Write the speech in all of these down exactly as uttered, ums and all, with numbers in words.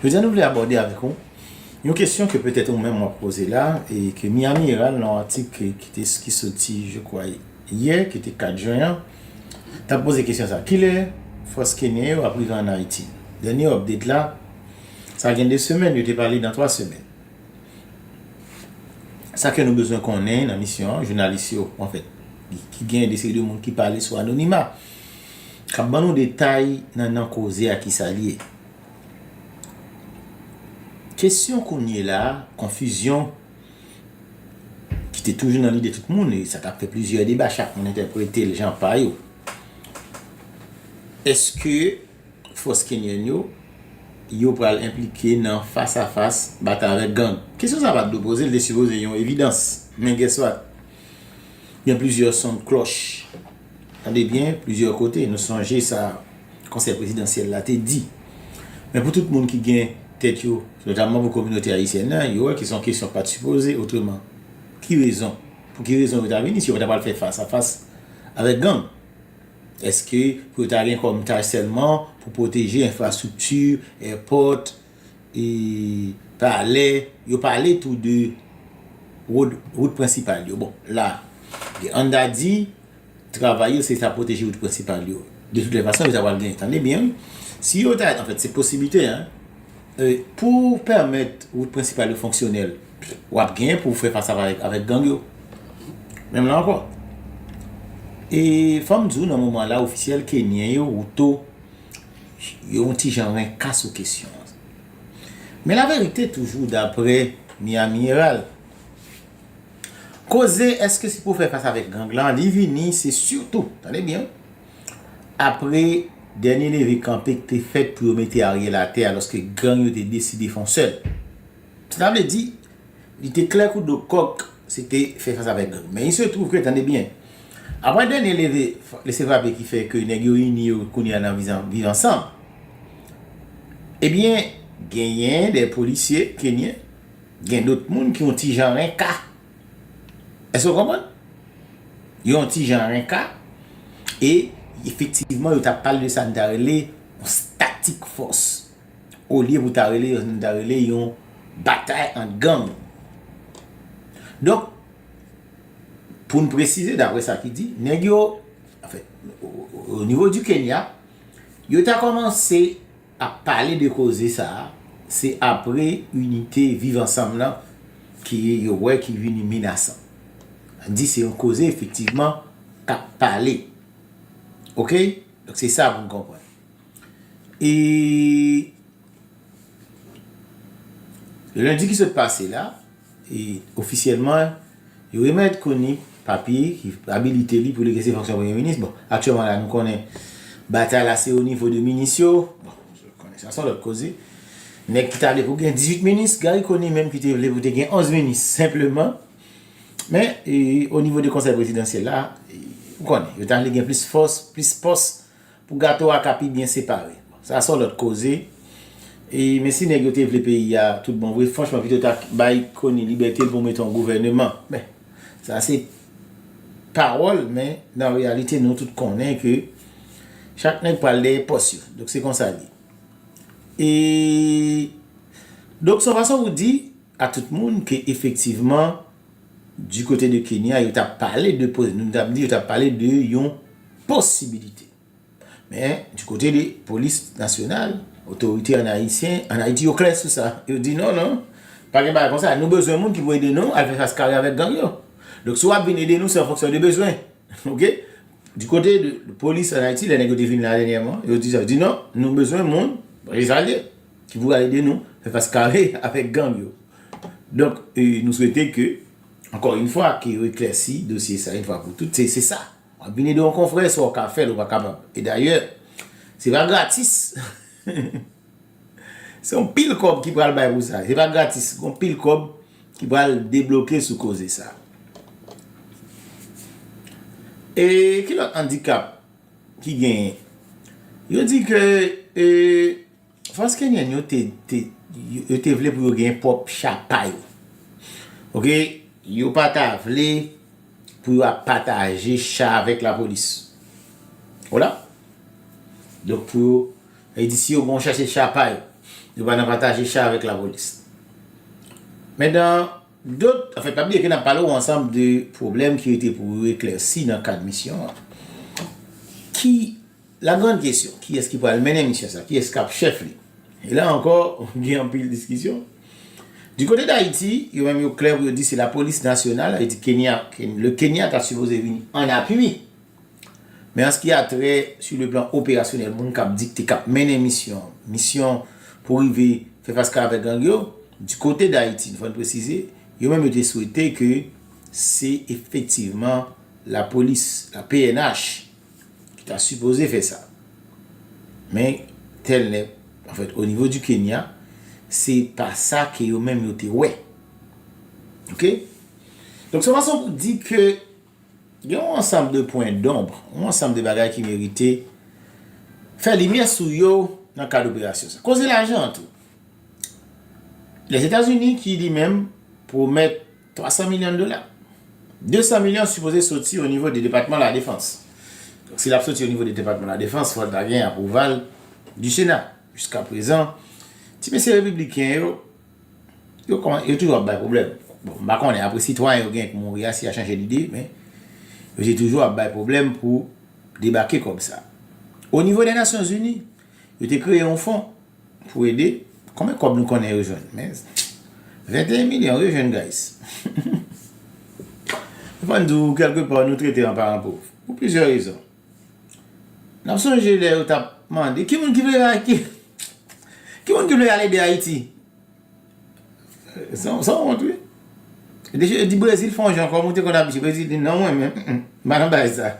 Jodi a, nou vle abòde avèk ou yon kesyon ke petèt ou menm w ap poze la, e ke Miami Herald, nan yon atik ki, ki te, ki soti, je crois, yè, ki te kat jen an, t ap poze kesyon sa. Kilè fòs kenyen yo ap rive ann Ayiti? Dènye update la, sa gen de semèn, yo te pale nan twa semèn. Sa ke nou bezwen konnen nan misyon an, jounalis yo, anfèt, ki, ki gen de seri de moun ki pale sou anonima, k ap ban nou detay nan, nan koze a, ki sa l ye. Kesyon kounye la, konfizyon ki te toujou nan lide tout moun, e sa t ap fè plizyè deba, chak moun entèprete l jan pa yo. Èske fòs kenyèn yo, yo pral enplike nan fas a fas batay avèk gang? Kesyon sa a pa t dwe poze, l te sipoze yon evidans. Men guess what? Gen plizyè son klòch. Tande byen, plizyè kote. Nou sonje sa konsèy prezidansyèl la te di. Men pou tout moun ki gen tèt yo, notamman pou kominote ayisyèn nan, yo wè ke se yon kesyon k pa t sipoze otreman. Ki rezon? Pou ki rezon yo ta vini si yo pa ta pral fè fas a fas avèk gang? Èske pou yo ta gen kòm tach sèlman pou pwoteje enfrastrikti, èpòt, e palè? Yo pale tou de wout, wout prensipal yo. Bon, la, ann ta di, travay yo, se ta pwoteje wout prensipal yo. De tout lè fason, yo ta pral genyen. Tande byen, wi. Si yo ta, anfèt, se posiblite, en. E, pou pèmèt wout prensipal yo fonksyonèl, w ap genyen pou w fè fas avèk, avèk gang yo. Menm la ankò. E fò m di w, nan moman la, ofisyèl kenyen yo, Ruto, yo yon ti jan renka sou kesyon an. Men laverite, toujou daprè Miami Herald, koze èske se pou fè fas avèk gang lan, li vini, se sitou, tande byen, apre dènye leve kanpe ki te fèt pou yo mete Ariel atè, alòske gang yo te deside fè yon sèl. Sa vle di, li te klè kou do kòk, se te fè fas avèk gang. Men il se trouve que, tande byen, apre dènye leve, lese frape ki fè ke nèg yo ini yo kounye a nan Viv Ansanm, ebyen, genyen de polisye kenyen, gen dòt moun ki yon ti jan renka. Èske w konprann? Yo yon ti jan renka. E efektivman, yo t ap pale de sa n ta rele yon statik fòs, olye pou ta rele, n ta rele yon batay ant gang. Donk, pou n presize, daprè sa ki di, nèg yo, anfèt, o, o, o nivo di Kenya, yo ta kòmanse ap pale de koze sa a, se apre inite Viv Ansanm lan ki yo wè ki vini menasan. Di se yon koze efektivman k ap pale. Oke? Donk se sa pou n konprann. E lendi ki sot pase la, e ofisyèlman, yo remèt Conille papye ki abilite li pou li egzèse fonksyon premye minis. Bon, aktyèlman la, nou konnen batay la se o nivo de minis yo. Bon, nou konnen sa, se yon lòt koze. Nèg ki ta vle pou gen dizuit minis, Garry Conille menm ki te vle pou te gen onz minis, senpleman. Men, e, o nivo de konsèy prezidansyèl la, e, ou konnen, yo ta vle gen plis fòs, plis pòs, pou gato a ka pi byen separe. Sa se yon lòt koze. E, men si nèg yo te vle peyi a tout bon vre, franchman, pito ta bay Conille libète l pou mete yon gouvèneman. Men, sa se pawòl, men nan reyalite, nou tout konnen ke chak nèg pral dèyè pòs yo. Donk, se konsa l ye. E, donk, se yon fason pou di a tout moun ke efektivman, du côté de Kenya, yo t ap pale de, nou t ap di, yo t ap pale de yon posibilite. Men, du côté de polis nasyonal, otorite an ayisyen, an Ayiti, yo klè sou sa. Yo di, non, non, pa gen bagay konsa. Nou bezwen moun ki pou ede nou al fè fas kare avèk gang yo. Donk, si w ap vin ede nou, se an fonksyon de bezwen. Oke? Du côté de, de polis an Ayiti, lè nèg yo te vin la dènyèman, yo di sa, yo di, non, nou bezwen moun, bon, se sa l ye, ki pou al ede nou fè fas kare avèk gang yo. Donk, e, nou swete ke, ankò yon fwa, ke yo eklèsi dosye sa yon fwa pou tout, se, se sa. W ap vin ede yon konfrè, si w ka fè l, ou pa kapab. E dayè, se pa gratis. Se yon pil kòb ki pral bay pou sa. Se pa gratis, yon pil kòb ki pral debloke sou koze sa. E ki lòt andikap ki genyen? Yo di ke, e, fòs kenyèn yo te, te, yo te vle pou yo gen pwòp cha pa yo. Oke? Yo pa ta vle pou yo ap pataje cha avèk lapolis. Wala. Donk, pou yo, e di si yo gon chache cha pa yo. Yo pa nan pataje cha avèk lapolis. Men dan dòt, anfèt, pa bliye ke n ap pale w ansanm de pwoblèm ki rete pou eklèsi nan kad misyon an. Ki, la grande question, kiyès ki pral mennen misyon sa? Kiyès k ap chèf li? E la ankò, gen anpil diskisyon. Du kote d Ayiti, yo menm yo klè pou yo di se lapolis nasyonal, sa vle di Kenya, Ken- le Kenya ta sipoze vini an apui. Men an ce qui a trait sur le plan opérationnel, moun k ap dikte, k ap mennen misyon, misyon pou rive fè fas kare avèk gang yo, du kote d Ayiti, fò n presize, yo menm yo te swete ke se efektivman lapolis, la P N H, ki ta sipoze fè sa. Men, tèl nèg, anfèt, o nivo du Kenya, se pa sa ke yo menm yo te wè. Oke? Donk, se yon fason pou di ke gen yon ansanm de pwen donb, yon ansanm de bagay ki merite fè limyè sou yo nan kad operasyon sa. Koze lajan an tou. Lèzetazini ki li menm pwomèt twa san milyon dola. De san milyon sipoze soti o nivo de Depatman Ladefans. Donk, si l ap soti o nivo de Depatman Ladefans, fò l ta gen apwouval du Sena. Jiska prezan, ti mesye repibliken yo, yo kòman, yo toujou ap bay pwoblèm. Bon, m pa konnen apre sitwayen yo gen k mouri a, si y a chanje lide, men yo te toujou ap bay pwoblèm pou debake kòb sa. O nivo de Nasyonzini, yo te kreye yon fon pou ede. Konbyen kòb nou konnen yo jwenn? Men, venteyen milyon yo jwenn, guys. Fò n di w, kèlkepa, nou trete an paran pòv. Pou plizyè rezon. N ap sonje lè yo t ap mande, ki moun ki vle, ki, ki moun ki vle al ede Ayiti? Sa sa wont, wi. Deja, yo di Brezil fè yon jan kòm ou te konn abitye. Brezil di, "Non, mwen menm, mm, mm, m pa nan bagay sa."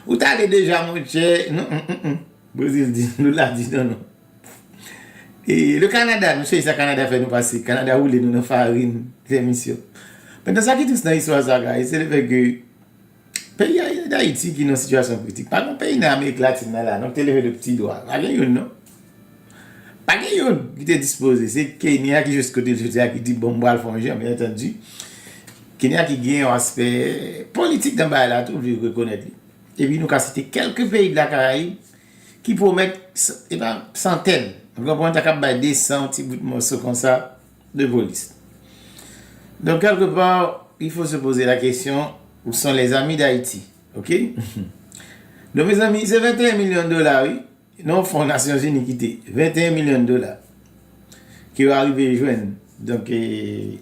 Ou t ale deja, monchè. Non, mm, mm, mm. Brezil di, Lula di, "Non, non." E le Kanada, nou sonje sa Kanada fè nou pase. Kanada woule nou nan farin, fè misyon. Pandan sa ki tris nan istwa sa, guys, se le fè ke peyi a, Dayiti ki nan sitiyasyon kritik. Pa gen peyi nan Amerik Latin nan la, non, ki te leve de pti dwa. Pa gen youn, non. Pa gen youn ki te dispoze. Se Kenya ki jis kote l soti a ki di, "Bon, m pral fè yon jan," byen antandi. Kenya ki gen yon aspè politik nan bagay la tou, vle rekonèt li. Epi nou ka site kèlke peyi de la Karayib ki pwomèt s- e pa santèn, ou konprann, ta kab bay de san ti bout mòso konsa de polis. Donk, kèlkepa, il faut se poser la question, où sont les amis d'Haïti? Oke? Donk, mezanmi, se venteyen milyon dola, wi. Nan yon fon Nasyonzini kite, venteyen milyon dola ke yo arive jwenn. Donk, e,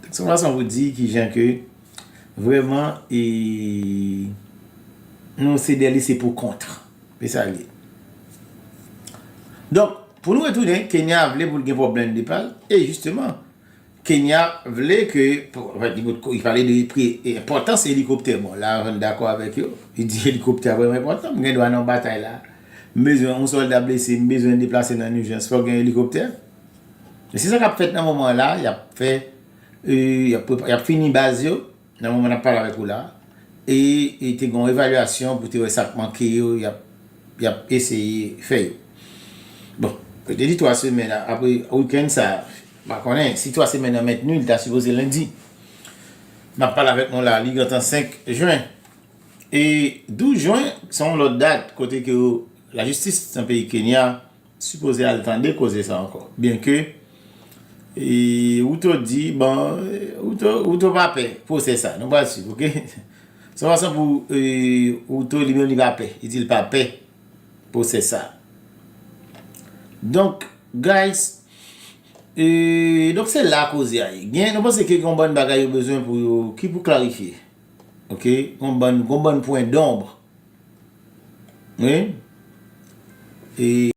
se yon fason pou di kijan ke vrèman, e, nou se dè lese pou kont. Se sa l ye. Donk, pou nou retounen, Kenya vle pou l gen pwoblèm de pa l, e jisteman, Kenya vle ke, pou- anfèt, li, li pale de pri, e, enpòtans elikoptè. Bon, la, mwen dakò avèk yo. Li di elikoptè a vrèman enpòtan. M gen dwa nan yon batay la. M bezwen yon sòlda blese, m bezwen deplase nan ijans. Fòk gen elikoptè. E se sa k ap fèt nan moman la. Y ap fè, e, y ap prepa- y ap fini baz yo. Nan moman n ap pale avèk ou la. E, e te gen yon evalyasyon pou te wè sa k manke yo. Y ap, y ap eseye fè yo. Bon, yo te di twa semèn a- apre wikenn sa. M pa konnen si twa semèn nan mentni, li ta sipoze lendi. M ap pale avèk nou la, li gentan senk jen. E douz jen, se yon lòt dat kote ke lajistis nan peyi Kenya sipoze al tande koze sa ankò. Byenke, e, Ruto di, bon, Ruto, Ruto pa pè pwosè sa. Nou pral swiv, oke? Se yon fason pou, e, Ruto li menm li pa pè. Li di l pa pè pwosè sa. Donk, guys, e, donk se la koze a ye. Gen, nou panse ke gen yon bann bagay yo bezwen pou yo, ki pou klarifye. Oke? Gen yon bann, gen yon bann pwen donb. Wi. E